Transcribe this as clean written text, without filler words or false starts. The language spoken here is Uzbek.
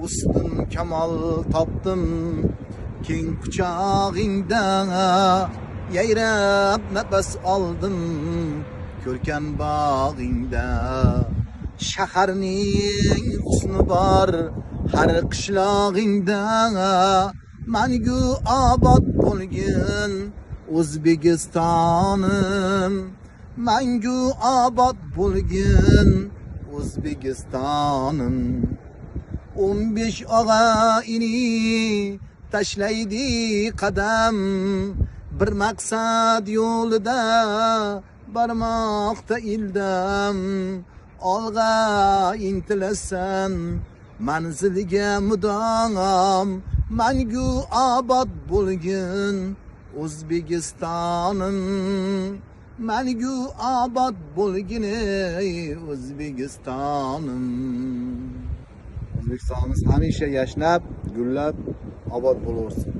O'sdim, kamol topdim keng quchog'ingda, yayrab nafas oldim ko'rkam bog'ingda. Shaharning husni bor har qishlog'ingda, mangu obod bo'lgin O'zbekistonim, mangu obod bo'lgin O'zbekistonim. 15 og'a ini tashlaydi qadam, bir maqsad yo'lida barmoqda ildam. Olg'a intilasan manziliga mudom, mangu obod bo'lgin O'zbekistonim, mangu obod bo'lgin ey O'zbekistonim. O'zbekistonimiz hamisha yashnab, gullab, obod bo'laversin.